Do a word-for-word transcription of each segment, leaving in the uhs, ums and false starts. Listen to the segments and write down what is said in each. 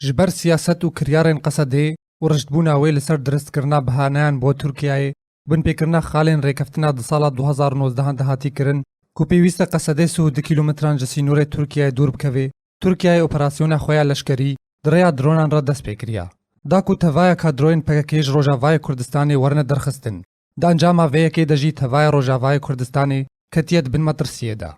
Ji ber siyaset û kiryarên Qesedê û riştbûna wê li ser diristkirina bihaneyan bo Tirkiyeyê, binpêkirina xalên rêkeftina di sala du hazar û nozdeh de hatî kirin, ku pêwîst e Qesedê sih û du kîlometran ji sînorê Tirkiyeyê dûr bikeve, Tirkiyeyê operasyona xwe ya leşkerî di rêya dronan re dest pê kiriya. Da ku tevaya kadroyên P K K ji Rojavayê Kurdistanê werine derxistin, di encama vê yekê de jî tevaya Rojavayê Kurdistanê ketiye di bin metirsiyê de.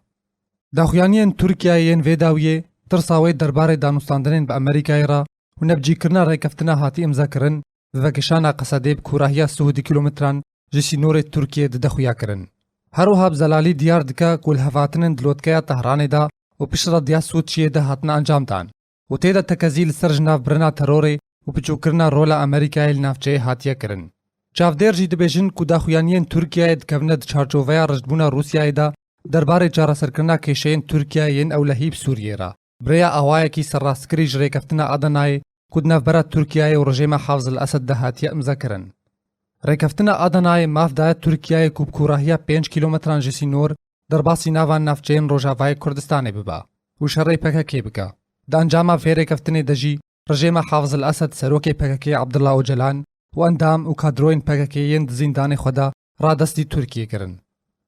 Daxuyaniyên Tirkiyeyê yên vê dawiyê tirsa wê derbarê danûstandinên bi Amerîkayê re û nebcîkirina rêkeftina hatî îmzakirin, bi vekişana Qesedê bi kûrahiya sih û du kîlometran ji sînorê Tirkiyê dide xuyakirin. Her wiha bi zelalî diyar dike ku lihevhatinên di lotkeya Tehranê de û piştre diya Sûçiyê de hatine encamdan û tê de tekezî li ser jinavbirina terorê û piçûkirina rola Amerîkayê li navçeyê hatiye kirin. Çavdêr jî dibêjin ku daxuyaniyên Tirkiyeyê dikevine di çarçoveya riştbûna Rûsyayê de derbarê çareserkirina kêşeyên Tirkiyeyê yên ewlehî bi Sûriyê re, bi rêya awayekî serrastkirî ji rêkeftina Adenayê ku di navbera Tirkiyeyê û rejêma Hafiz el-Esed de hatiye îmzakirin. Rêkeftina Adenayê maf daye Tirkiyeyê ku bi kûrahiya pênc kîlometran ji sînor derbasî nava navçeyên Rojavayê Kurdistanê bibe û şerê P K K bike. Di encama vê rêkeftinê de jî rejêma Hafiz el-Esed serokê P K K Abdullah Ocalan û endam û kadroyên P K K yên di zîndanê xwe de radestî Tirkiyê kirin.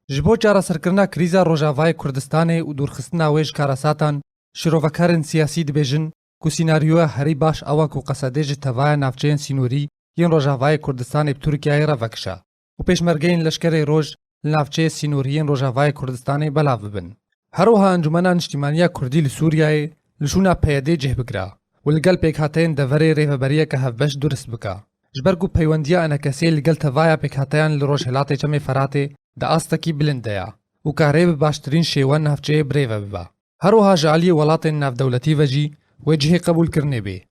Ji bo çareserkirina krîza Rojavayê Kurdistanê û dûrxistina wê ji karesatan, şîrovekarên siyasî dibêjin ku sînaryoya herî baş ew e ku Qesedê ji tevaya navçeyên sînorî yên Rojavayê Kurdistanê bi Tirkiyeyê re vekişe û pêşmergeyên leşkerê roj li navçeyê sînorî yên Rojavayê Kurdistanê belav bibin. Her wiha Encûmena Niştîmaniya Kurdî li Sûriyeyê li şûna P Y D cih bigire û li gel pêkhateyên deverê rêveberiyeke hevbeş durist bike. Ji ber ku peywendiya enekesê li gel tevaya pêkhateyan li Rojhilatê Çemê Feratê di astekî bilind de ye û karê bi baştirîn şêwe navçeyê birêve bibe. Her wiha ji aliyê welatên navdewletî ve jî wê cihê qebûlkirinê bê.